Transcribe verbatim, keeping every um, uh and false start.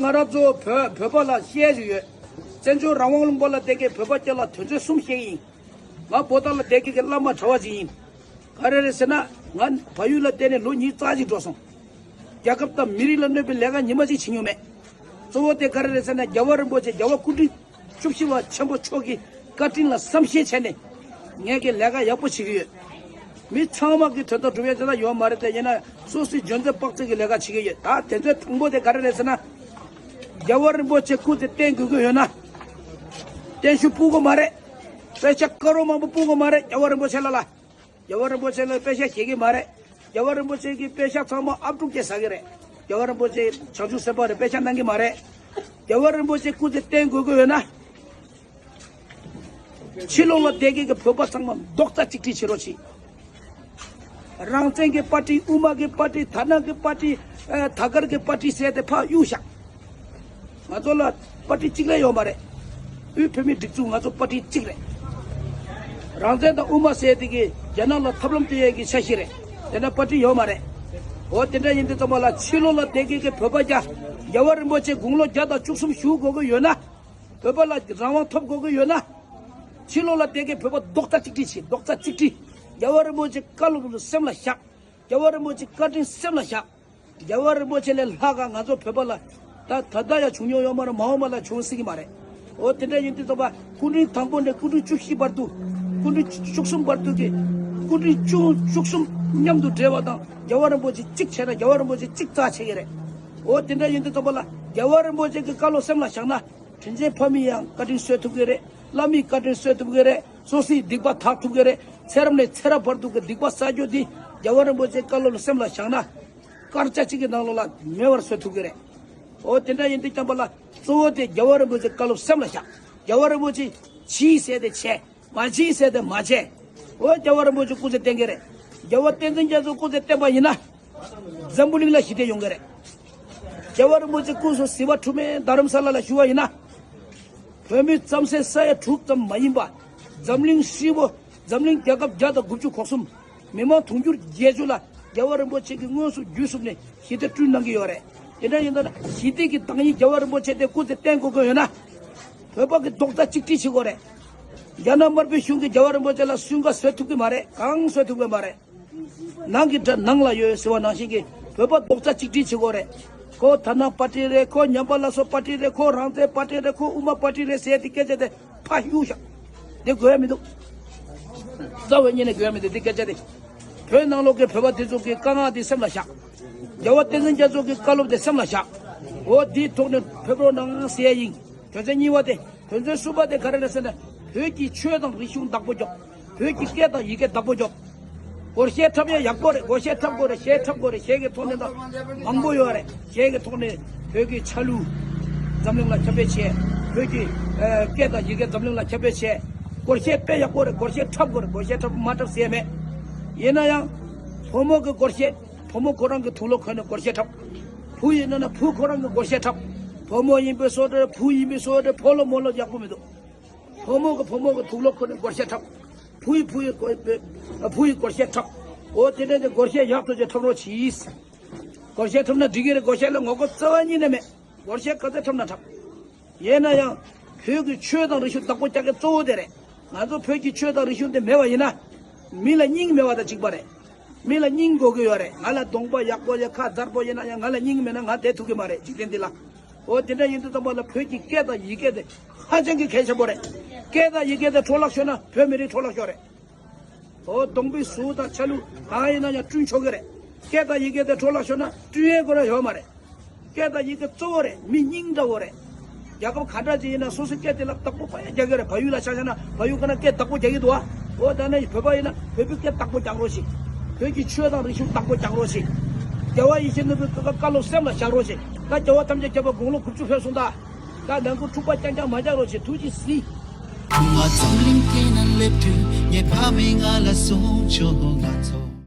ང་རང་ཚོ་བོད་བོད་པ་ལ་བཤད་ཀྱི་ཡོད། བཙན་བྱོལ་རང་དབང་ལུང་པ་ལ་བསྡད་མཁན་བོད་པ་སྐྱ་ལ་དོན་ཚན་གསུམ་བཤད་ཀྱི་ཡིན། ང་བོད་ཐང་ལ་བསྡད་མཁན་གྱི་བླ་མ་གྲྭ་བ་ཅིག་ཡིན། ག་རེ་རེད་ཟེར་ན། ང་བལ་ཡུལ་ལ་བསྡད་ནས་ལོ་ཉི་ཤུ་རྩ་གཅིག་འགྲོ་སོང་། རྒྱལ་ཁབ་དང་མི་རིགས་ལ་གནོད་པའི་ལས་ཀ་ཉི་མ་གཅིག་བྱེད་མྱོང་མེད། གཙོ་བོ་དེ་ག་རེ་རེད་ཟེར་ན། རྒྱལ་བ་རིན་པོ་ཆེ་རྒྱལ་བ་སྐུ་ཕྲེང་བཅུ་བཞི་པ་ཆེན་པོ་མཆོག་གི་བཀའ་དྲིན་ལ་བསམ་ཤེས་བྱས་ནས་ངས་ཀྱི་ལས་ཀ་ཡག་པོ་བྱེད་ཀྱི་ཡོད། མི་ཚང་མ་གི་དོན་དག་སྒྲུབ་ཡ་དེ་ལ་ཡོད་མ་རེད་དེ། ཡིན་ན་སོ་སོའི་འཇོན་ཚད་དཔག་ཚད་ཀྱི་ལས་ཀ་བྱེད་ཀྱི་ཡོད། ད་དེ་ཚོའི་དང་པོ་དེ་ག་རེ་རེད་ཟེར་ན། རྒྱལ་བ་རིན་པོ་ཆེ་སྐུ་ཚེ་བརྟན་དགོས་ཀྱི་ཡོད་ན། བརྟན་བཞུགས་ཕུལ་དགོས་མ་རེད། དཔེ་ཆ་དཀར་པོ་མང་པོ་ཕུལ་དགོས་མ་རེད། རྒྱལ་བ་རིན་པོ་ཆེ་ལ་ལ། རྒྱལ་བ་རིན་པོ་ཆེ་ལ་དཔེ་ཆ་བཞེས་ཀྱི་མ་རེད། རྒྱལ་བ་རིན་པོ་ཆེ་གི་དཔེ་ཆ་ཚང་མ་ཨབ་ཕྲུག་གིས་ཟ་གི་རེད། རྒྱལ་བ་རིན་པོ་ཆེ་བྱང་ཆུབ་སེམས་དཔའ་རེད། དཔེ་ཆ་གནང་གི་མ་རེད། རྒྱལ་བ་རིན་པོ་ཆེ་སྐུ་ཚེ་བརྟན་དགོས་ཀྱི་ཡོད་ན། ཕྱི་ལོགས་ལ་བསྡད་མཁན་གྱི་བོད་པ་ཚང་མ་རྡོག་རྩ་གཅིག་སྒྲིལ་བྱེད་རོགས་གྱིས། རང་བཙན་གྱི་པར་ཊི། དབུ་མ་གི་པར་ཊི། དར་ནག་གི་པར་ཊི། ཨ། དར་དཀར་གྱི་པར་ཊི་ཟེར་ཏེ་ཕར་གཡུག་བཞག། ང་ཚོ་ལ་པར་ཊི་གཅིག་ལས་ཡོད་མ་རེད། དབུས་བོད་མིའི་སྒྲིག་འཛུགས་ང་ཚོ་པར་ཊི་གཅིག་རེད། རང་བཙན་དང་དབུ་མ་ཟེར་དེ་གི་རྒྱ་ནག་ལ་ཐབས་ལམ་སྟོན་ཡས་ཀྱི་འཆར་གཞི་རེད། དེ་ན་པར་ཊི་ཡོད་མ་རེད། འོ་དེ་འདྲ་ཡིན་དུས་ཙམ་པ་ལ་ཕྱི་ལོགས་ལ་བསྡད་མཁན་གྱི་བོད་པ་རྒྱ། རྒྱལ་བ་རིན་པོ་ཆེ་དགུང་ལོ་བརྒྱ་དང་བཅུ་གསུམ་བཞུགས་དགོས་ཀྱི་ཡོད་ན། བོད་པ་ལ་རང་དབང་ཐོབ་དགོས་ཀྱི་ཡོད་ན། ཕྱི་ལོགས་ལ་བསྡད་མཁན་བོད་པ་རྡོག་རྩ་གཅིག་སྒྲིལ་བྱེད། རྡོག་རྩ་གཅིག་སྒྲིལ། རྒྱལ་བ་རིན་པོ་ཆེ་བཀའ་སློབ་སེམས་ལ་བཞག། རྒྱལ་བ་རིན་པོ་ཆེ་བཀའ་དྲིན་སེམས་ལ་བཞག། རྒྱལ་བ་རིན་པོ་ཆེ་ལས་ལྷག་ག་ང་ཚོ་བོད་པ་ལ་ད་ད་ལྟ་ཡང་བྱུང་མྱོང་ཡོད་མ་རེད། མ་འོངས་པ་ལ་བྱུང་སྲིད་ཀྱི་མ་རེད། འོ་དེ་འདྲ་ཡིན་དུས་ཙམ་པ་སྐུ་ཕྲེང་དང་པོ་ནས་སྐུ་ཕྲེང་བཅུ་བཞི་བར་དུ། སྐུ་ཕྲེང་བཅུ་གསུམ་བར་དུ་གི། སྐུ་ཕྲེང་བཅུ་བཅུ་གསུམ་མཉམ་དུ་འབྲེལ་བ་དང་། རྒྱལ་བ་རིན་པོ་ཆེ་གཅིག་བྱས་ན་རྒྱལ་བ་རིན་པོ་ཆེ་གཅིག་རྩ་ཆེ་གི་རེད། འོ་དེ་འདྲ་ཡིན་དུས་ཙམ་པ་ལ་རྒྱལ་བ་རིན་པོ་ཆེ་གི་བཀའ་སློབ་སེམས་ལ་བཞག་ན། དྲིན་ཅན་ཕ་མའི་ཡང་བཀའ་དྲིན་གསོ་ཐུབ་ཀྱི་རེད། བླ་མའི་བཀའ་དྲིན་གསོ་ཐུབ་ཀྱི་རེད། སོ་སོའི་སྡིག་པ་དག་ཐུབ་ཀྱི་རེད། ཚེ་རབས་ནས་ཚེ་རབས་བར་དུ་གི་སྡིག་པ་བསགས་རྒྱུ་འདི་རྒྱལ་བ་རིན་པོ་ཆེའི་བཀའ་སློབ་ལ་སེམས་ལ་བཞག་ན། སྐར་ཆ་གཅིག་གི་ནང་ལོགས་ལ་མེད་པར་བཟོ་ཐུབ་ཀྱི་རེད། འོ་དེ་འདྲ་ཡིན་དུས་ཙམ་པ་ལ་གཙོ་བོ་དེ་རྒྱལ་བ་རིན་པོ་ཆེའི་བཀའ་སློབ་སེམས་ལ་བཞག། རྒྱལ་བ་རིན་པོ་ཆེ་བྱས་ཟེར་ཏེ་བྱས། མ་བྱས་ཟེར་ཏེ་མ་བྱས། འོ་རྒྱལ་བ་རིན་པོ་ཆེ་སྐུ་ཚེ་བརྟན་གྱི་རེད། རྒྱལ་བ་བསྟན་འཛིན་རྒྱ་མཚོ་སྐུ་ཚེ་བརྟན་པ་ཡིན་ན། འཛམ་བུ་གླིང་ལ་ཞི་བདེ་ཡོང་གི་རེད། རྒྱལ་བ་རིན་པོ་ཆེ་སྐུ་གསུང་ཟིལ་པ་དྲུ་མེད་རྡ་རམ་ས་ལ་ལ་བཞུགས་པ་ཡིན་ན། བོད་མི་རྩམ་ཟན་ས་ཡ་དྲུག་ཙམ་མ་ཡིན་པ། འཛམ་གླིང་ཧྲིལ་པོ། འཛམ་གླིང་རྒྱལ་ཁབ་བརྒྱ་དང་དགུ་བཅུ་གོ་གསུམ། མི་མང་དུང་ཕྱུར་བརྒྱད་ཅུ་ལ་རྒྱལ་བ་རིན་པོ་ཆེ་གིས་དངོས་སུ་བརྒྱུད་གསུམ་ནས་ཞི་བདེ་བསྐྲུན་གནང་གི་ཡོད་རེད། དེ་འདྲ་ཡིན་ད་ན་ཞི་བདེ་གི་བདག་ཉིད་རྒྱལ་བ་རིན་པོ་ཆེ་དེ་སྐུ་ཚེ་བརྟན་དགོས་ཀྱི་ཡོད་ན། བོད་པ་གི་རྡོག་རྩ་གཅིག་སྒྲིལ་བྱེད་དགོས་རེད། རྒྱ་ནག་དམར་པོའི་གཞུང་གིས་རྒྱལ་བ་རིན་པོ་ཆེ་ལ་སུན་ཁ་བཟོ་ཐུབ་ཀྱི་མ་རེད། གང་བཟོ་ཐུབ་ཀྱི་མ་རེད། ནང་གི་དགྲ་ནང་ལ་ཡོད་ཟེར་བ་ནང་བཞིན་གྱི་བོད་པ་རྡོག་རྩ་གཅིག་སྒྲིལ་བྱེད་དགོས་རེད། ཁོ་དར་ནག་པར་ཊི་རེད། ཁོ་ཉམས་པ་སླར་གསོ་པར་ཊི་རེད། ཁོ་རང་བཙན་པར་ཊི་རེད། ཁོ་དབུ་མ་པར་ཊི་རེད་ཟེར་དེ་སྐད་ཆ་དེ་ཕར་གཡུག་བཞག། དེ་དགོས་ཡ་མི་འདུག། རྩ་བའི་ཉིད་ནས་དགོས་ཡ་མི་འདུག། དེ་སྐད་ཆ་དེ། བོད་ནང་ལོགས་ཀྱི་བོད་པ་དེ་ཚོ་གི་དཀའ་ངལ་དེ་སེམས་ལ་བཞག། རྒྱལ་བ་བསྟན་འཛིན་རྒྱ་མཚོ་གི་བཀའ་སློབ་དེ་སེམས་ལ་བཞག། འོ་དེའི་ཐོག་ནས་ཕེབས་རོགས་གནང་ཟེར་ཡ་ཡིན། དོན་ཚན་གཉིས་པ་དེ། དོན་ཚན་གསུམ་པ་དེ་ག་རེ་རེད་ཟེར་ན། བོད་ཀྱི་ཆོས་དང་རིག་གཞུང་བདག་པོ་རྒྱོབ། བོད་ཀྱི་སྐད་དང་ཡི་གེ་བདག་པོ་རྒྱོབ། སྒོར་གཞས་འཁྲབ་ཡ་ཡག་པོ་རེད། སྒོར་གཞས་འཁྲབ་དགོས་རེད། གཞས་འཁྲབ་དགོས་རེད། གཞས་ཀྱི་ཐོག་ནས་ད་མང་པོ་ཡོད་རེད། གཞས་ཀྱི་ཐོག་ནས་བོད་ཀྱི་ཆ་ལུགས་འཛམ་གླིང་ལ་ཁྱབ་སྤེལ་བྱས། བོད་ཀྱི་ཨ་སྐད་དང་ཡི་གེ་འཛམ་གླིང་ལ་ཁྱབ་སྤེལ་བྱས། སྒོར་གཞས་དཔེ་ཡག་པོ་རེད། སྒོར་གཞས་འཁྲབ་དགོས་རེད། སྒོར་གཞས་འཁྲབ་མ་འཁྲབ་ཟེར་ཡ་མེད། ཡིན་ན་ཡང་བུ་མོ་གི་སྒོར་གཞས། བུ་མོ་ཁོ་རང་གི་དུག་ལོག་གོན་ནས་སྒོར་གཞས་འཁྲབ། བུ་ཡིན་ན་ན་བུ་ཁོ་རང་གི་སྒོར་གཞས་འཁྲབ། བུ་མོ་ཡིན་པའི་བཟོ་འདྲ། བུ་ཡིན་པའི་བཟོ་འདྲ། ཕོ་ལོ་མོ་ལོ་ཡག་པོ་མི་འདུག། བུ་མོ་གི་བུ་མོ་གི་དུག་ལོག་གོན་ནས་སྒོར་གཞས་འཁྲབ། བུ་ཡི་བུ་ཡི་སྒོ་བུ་ཡི་སྒོར་གཞས་འཁྲབ། འོ་དེ་འདྲ་དེ་སྒོར་གཞས་ཡག་ཏུ་ཅིག་འཁྲབ་རོགས་གྱིས། སྒོར་གཞས་འཁྲབ་ན་འགྲིག་གི་རེད། སྒོར་གཞས་ལ་ངོ་རྒོལ་རྩ་བ་ཉིད་ནས་མེད། སྒོར་གཞས་ག་ཚད་འཁྲབ་ན་འཁྲབ། ཡིན་ན་ཡང་། བོད་ཀྱི་ཆོས་དང་རིག་གཞུང་བདག་པོ་རྒྱག་མཁན་གཙོ་བོ་དེ་རེད། ང་ཚོ་བོད་ཀྱི་ཆོས་དང་རིག་གཞུང་དེ་མེད་པ་ཡིན་ན། མི་ལ་སྙིང་མེད་པ་དང་གཅིག་པ་རེད། མི་ལ་སྙིང་དགོས་ཀྱི་ཡོད་རེད། ང་ལ་གདོང་པ་ཡག་པོ་ཡོད། ཁ་མཛེས་པོ་ཡིན་ན་ཡང་། ང་ལ་སྙིང་མེད་ན་ང་བསྡད་ཐུབ་ཀྱི་མ་རེད། འཇིག་རྟེན་འདི་ལ། འོ་དེ་འདྲ་ཡིན་དུས་ཙམ་པ་ལ་བོད་ཀྱི་སྐད་དང་ཡི་གེ་དེ་ཧ་ཅང་གི་གལ་ཆེན་པོ་རེད། སྐད་དང་ཡི་གེ་དེ་འཕྲོ་བརླག་ཤོར་ན་བོད་མི་རིགས་འཕྲོ་བརླག་ཤོར་རེད། འོ་གདོང་པའི་གཟུགས་དང་ཆ་ལུགས་གང་ཡིན་ན་ཡང་བསྐྲུན་ཆོག་གི་རེད། སྐད་དང་ཡི་གེ་དེ་འཕྲོ་བརླག་ཤོར་ན་བསྐྲུན་ཡས་ཁོ་རང་ཡོད་མ་རེད། སྐད་དང་ཡི་གེ་གཙོ་བོ་རེད། མི་སྙིང་འདྲ་བོ་རེད། རྒྱལ་ཁབ་ག་འདྲ་ཅིག་ཡིན་ན་སོ་སོའི་སྐད་དེ་ལ་བདག་པོ་ཕར་ཡང་རྒྱག་གི་རེད། བལ་ཡུལ་ལ་ཆ་བཞག་ན་བལ་ཡུལ་ཁ་ན་སྐད་བདག་པོ་རྒྱག་གི་འདུག་ཨ། འོ་ད་ནི་བོད་པ་ཡིན་ན་བོད་པའི་སྐད་བདག་པོ་རྒྱག་རོགས་ཞིག། བོད་ཀྱི་ཆོས་དང་རིག་གཞུང་བདག་པོ་རྒྱག་རོགས་ཞིག། རྒྱལ་བ་ཡིད་བཞིན་ནོར་བུའི་བཀའ་སློབ་སེམས་ལ་བཞག་རོགས་ཞིག། ད་རྒྱལ་བ་ཐམས་ཅད་མཁྱེན་པ་དགུང་ལོ་དགུ་བཅུ་ཕེབས་སོང་ད། ད་ནང་ཁུལ་འཁྲུག་པ་རྐྱང་རྐྱང་མ་རྒྱག་རོགས་ཞེས་ཐུགས་རྗེས་གཟིགས། ཁུ་མ་འཛམ་གླིང་སྐེ་ན་སླེབས་དུས་ངའི་ཕ་མས་ང་ལ་གསུངས་བྱུང་། ང་ཚོ་